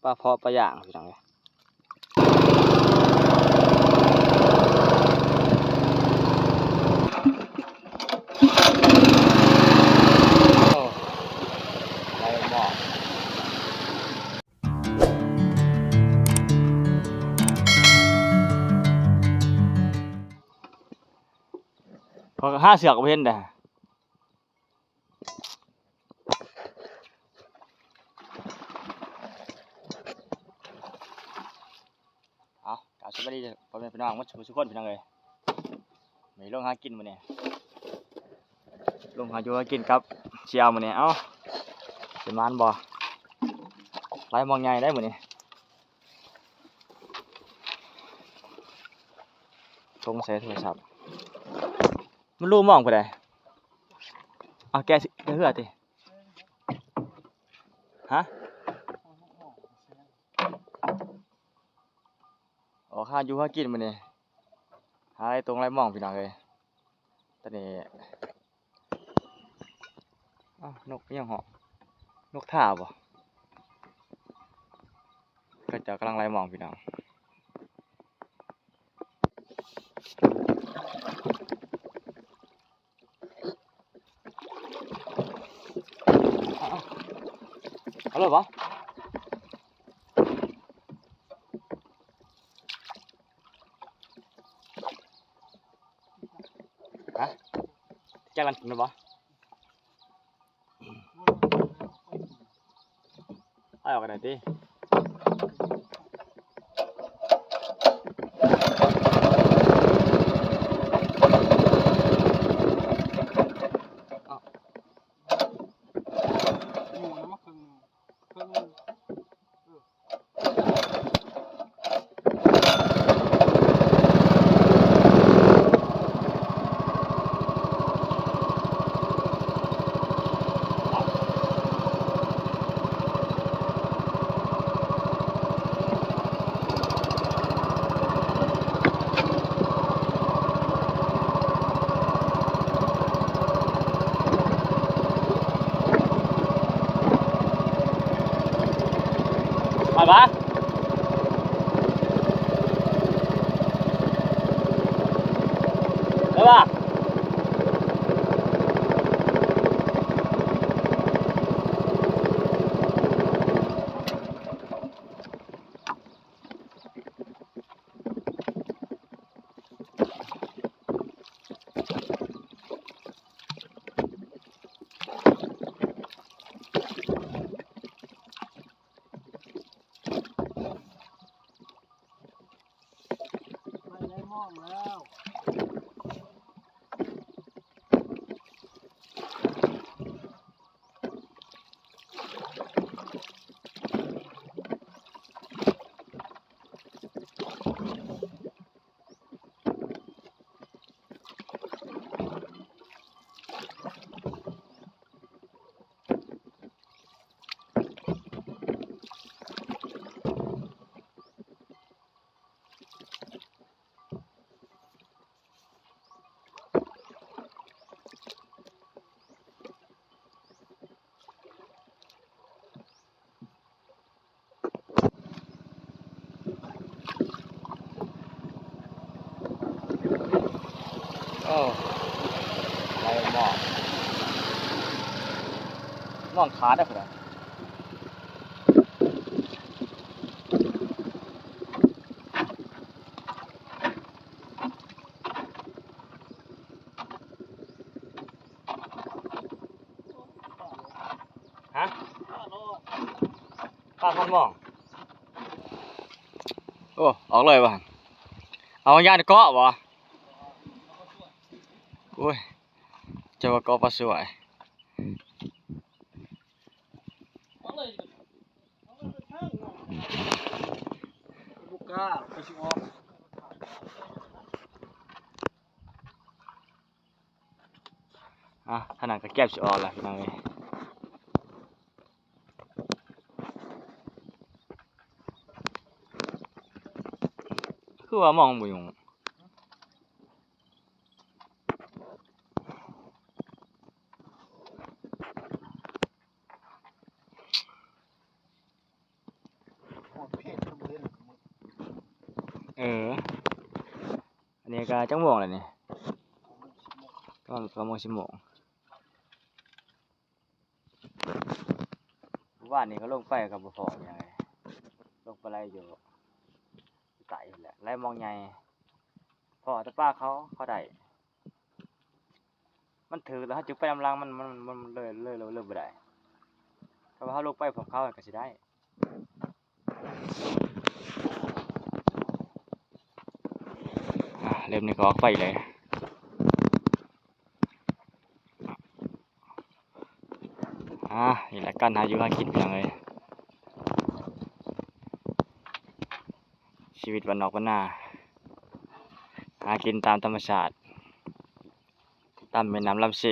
ປາເພາະປາຍ່າງພີ່ນ້ອງເອີຍ. ໂອ້ ໄດ້ໝໍ້ ຂ້ອຍຫາເຊືອກບໍ່ເຫັນເດ້. ເອົາ ກາບສະບາຍດີພໍ່ແມ່ພີ່ນ້ອງໝົດສູ່ຄົນພີ່ນ້ອງເອີຍ. ມື້ນີ້ລົງຫາກິນມື້ນີ້ ລົງຫາຢູ່ຫາກິນກັບສ່ຽວມື້ນີ້. ເອົ້າ ຊິໝານບໍ່? ຫຼາຍໝ່ອງໃຫຍ່ໄດ໋ມື້ນີ້. ສົງໄສໂທລະສັບ ມັນລູມອງຜູ້ໃດ? ເອົາແກະ ແກະເຮືອຕິ ຮະ? ອອກຫາຢູ່ຫາກິນມື້ນີ້ ຫາໄລ່ຕົງໄລ່ມອງພີ່ນ້ອງເອີຍ. ຕອນນີ້ ອ້າວ ນົກອີ່ຫຍັງຮ້ອງ? ນົກທ່າບໍ່? ເຂົາເຈົ້າກຳລັງໄລ່ມອງພີ່ນ້ອງ. ເອົາເລີຍບໍ່? ຮະ? ຈັກລັນກິນແລ້ວບໍ່? ເອົາອອກກໍໄດ້ຕິ. ໄປບາ ໄປບາ. ໄດ້ມອງແລ້ວ. ໂອ້ ໄດ້ໝອງ ໝອງຂາດເດ້ພຸ້ນນະ. ຮະ? ປາກພັນໝອງ. ໂອ້ ອອກເລີຍວ່າ. ເອົາຍານເກາະບໍ່? ໂອ້ຍ ຈະວ່າເກາະປາສວຍ. ບໍ່ກ້າ ກໍຊິອອກ. ອ່ະ ທາງນັ້ນກໍເກັບຊິອອກແລ້ວພີ່ນ້ອງເອີຍ. ຄືວ່າມອງບໍ່ຫຍຸ້ງ. ໂ ເອີ ອັນນີ້ກະຈັກໂມງແລ້ວນີ້? ປະມານເກົ້າໂມງ ສິບໂມງ. ມື້ວານນີ້ກະລົງໄປກະບໍ່ພໍຫຍັງເລີຍ ລົງໄປໄລ່ຢູ່ໃຕ້ຫັ້ນແຫຼະ ໄລ່ໝ່ອງໃຫຍ່ ພໍແຕ່ປາເຂົາ ເຂົາໄດ້ ມັນຖືກແລ້ວເຮົາຈຶ່ງໄປນຳຫຼັງ ມັນ ມັນ ມັນເລີຍ ເລີຍ ເລີຍ ເລີຍບໍ່ໄດ້ ຖ້າວ່າເຮົາລົງໄປພ້ອມເຂົາກະຊິໄດ້. ອ່າ ເລີ່ມນີ້ກະອອກໄປເລີຍ. ອ່າ ນີ້ແຫຼະການຫາຢູ່ຫາກິນພີ່ນ້ອງເອີຍ ຊີວິດບ້ານນອກບ້ານນາ ຫາກິນຕາມທຳມະຊາດ ຕາມແມ່ນ້ຳລຳເຊ.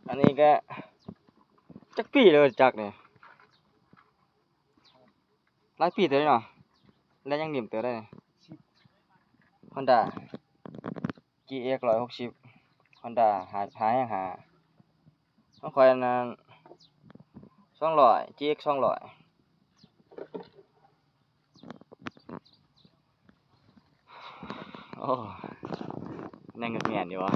ອັນນີ້ກະຈັກປີແລ້ວຈັກນີ້? ຫຼາຍປີເຕີບເນາະ ແລະຍັງໜິ້ມເຕີບໄດ໋ນີ້. ຮອນດ້າ ຈີເອັກຮ້ອຍຫົກສິບ ຮອນດ້າ ຫ້າ ຫ້າແຮງຫ້າ ຂອງຂ້ອຍອັນນັ້ນ ສອງຮ້ອຍ ຈີເອັກສອງຮ້ອຍ. ໂອ້ ຍັງແໜ້ນຢູ່ຫວາ?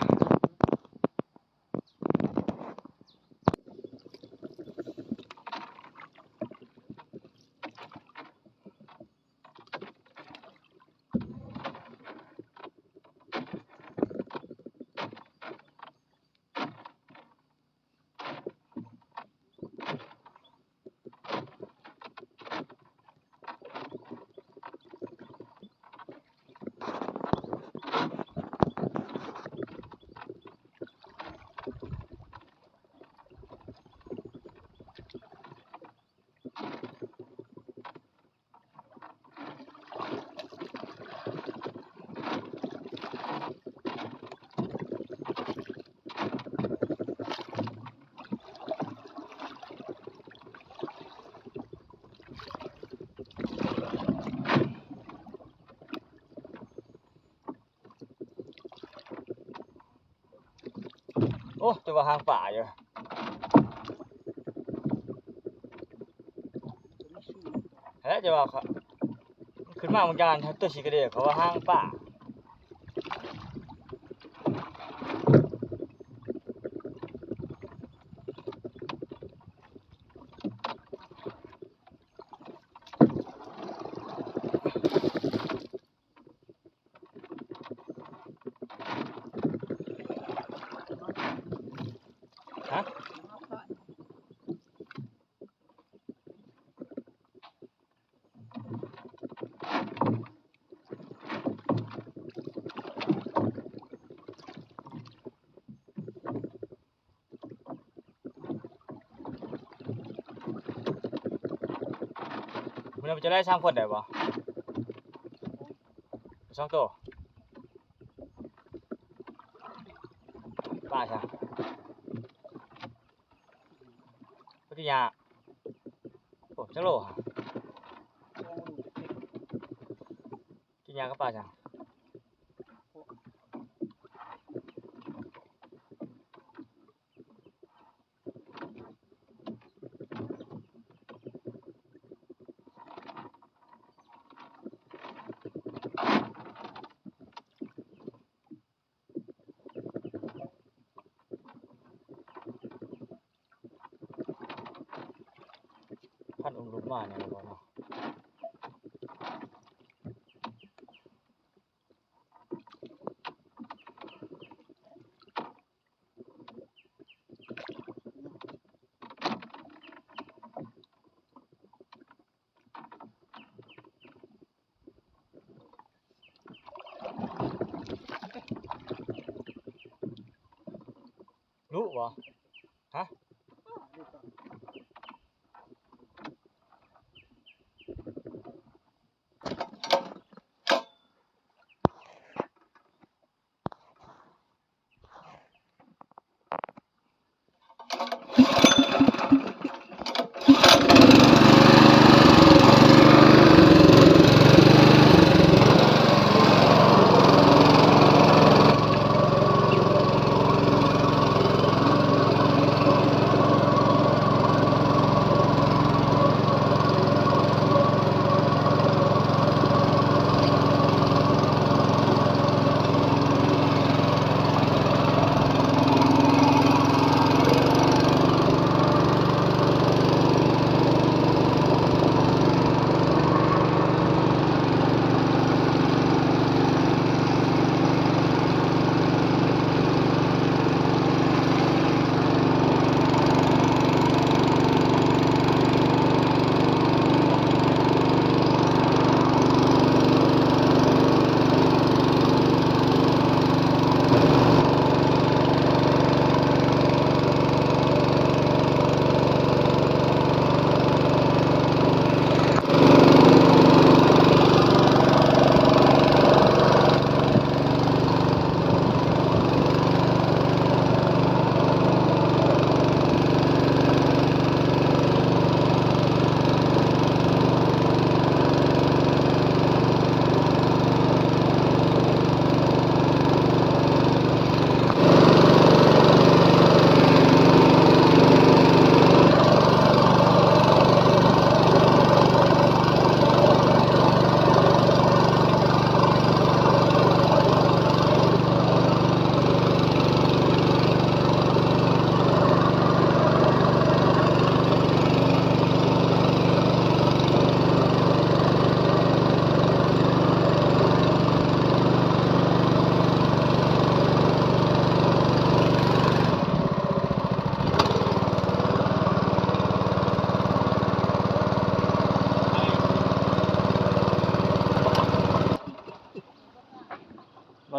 ໂອ້ ແຕ່ວ່າຫາງປາຢູ່ ແທ້ແຕ່ວ່າ ຂຶ້ນມາບາງຢ່າງ ຕົວສີກະເດ ເຂົາວ່າຫາງປາ. ຮະ? ມື້ນັ້ນເຈົ້າໄດ້ສາມຄົນໄດ້ບໍ່? ສອງໂຕ ປາຊະ ປາກິນຫຍ້າ. ໂອ້ ຈັກໂລຫະ? ກິນຫຍ້າກັບປາຊະ. ພັນອຸມລຸມມາແນ່ບໍ່ເນາະ? ລຸບໍ່? ຮະ? ໂອ້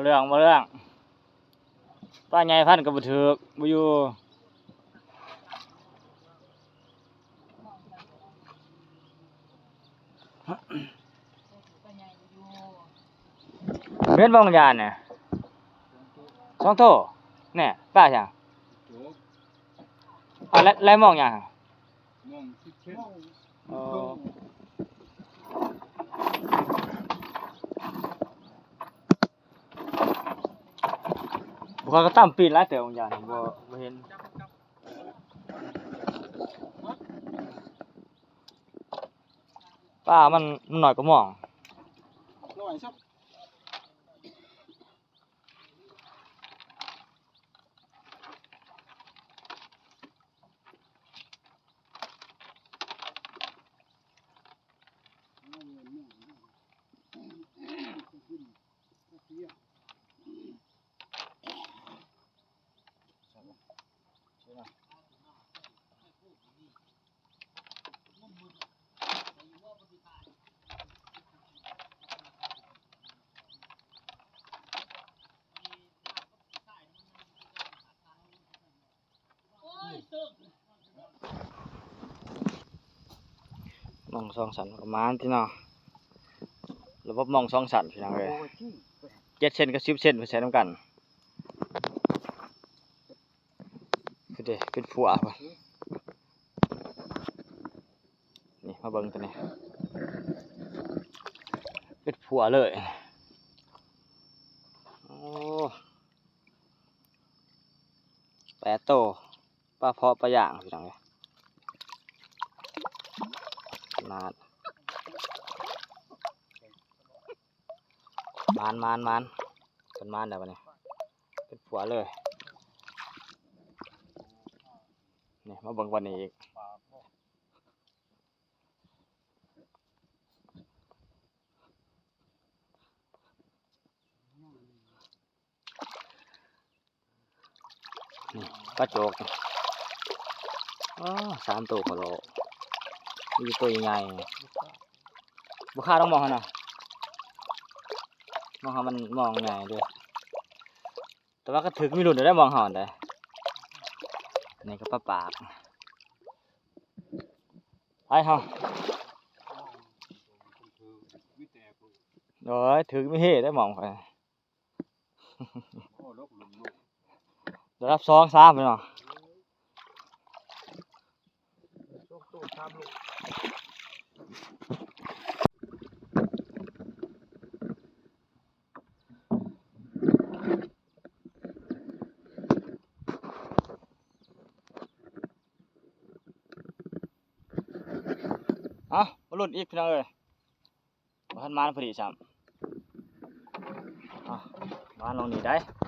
ເລື່ອງ ບໍ່ເລື່ອງ ປາໃຫຍ່ພັນກໍບໍ່ຖືກ ບໍ່ຢູ່. ເຫັນບໍ່ ມັນຍານນະ ສອງໂຕ ແນ່ ປາຫຍັງ? ເອົາ ແລະ ແລະ ມອງຫຍັງ? ມອງສິບເຊັນ ອໍ. ຂ້ອຍກໍຕຳປີນຫຼາຍເຕີບ ບາງຢ່າງບໍ່ ບໍ່ເຫັນ ປາມັນ ມັນໜ້ອຍກວ່າມອງ ໜ້ອຍຊະ. ມອງສອງຊັ້ນປະມານຕິເນາະ ລະບົບມອງສອງຊັ້ນ ພີ່ນ້ອງເອີຍ ເຈັດເຊັນກັບສິບເຊັນ ເພິ່ນໃສ່ນຳກັນ ຄືເດ ເປັນຜົວ ນີ້ ມາເບິ່ງຕົວນີ້ ເປັນຜົວເລີຍ ໂອ້ ແປດໂຕ ປາເພາະປາຍ່າງ ພີ່ນ້ອງເອີຍ ນານ ມານ ມານ ມານ ເພິ່ນມານແລ້ວບັດນີ້ ເປັນຜົວເລີຍ ນີ້ ມາເບິ່ງບ່ອນນີ້ອີກ. ນີ້ ປາໂຈກ ອໍ ສາມໂຕໂຄໂລ ມີແຕ່ໂຕໃຫຍ່ໆ ບໍ່ຄາດອອກມອງຫັ້ນນະ ມອງຫັ້ນມັນມອງໃຫຍ່ເດ້ ແຕ່ວ່າກໍຖືກມີລຸ້ນໄດ້ມອງເຮົາຫັ້ນເດ້ ນີ້ກໍປາປາກ ໄປເຮົາ ໂອ້ຍ ຖືກມີເຮໄດ້ມອງຂ້ອຍ ໂອ້ ລົກ ລະດັບສອງ ສາມ ພີ່ນ້ອງ ສອງໂຕ ສາມໂລ. ເອົາ ມາລຸ້ນອີກ ພີ່ນ້ອງເອີຍ. ບໍ່ທັນມານພໍດີຊ້ຳ ອ່ະ ມານອງນີ້ໄດ໋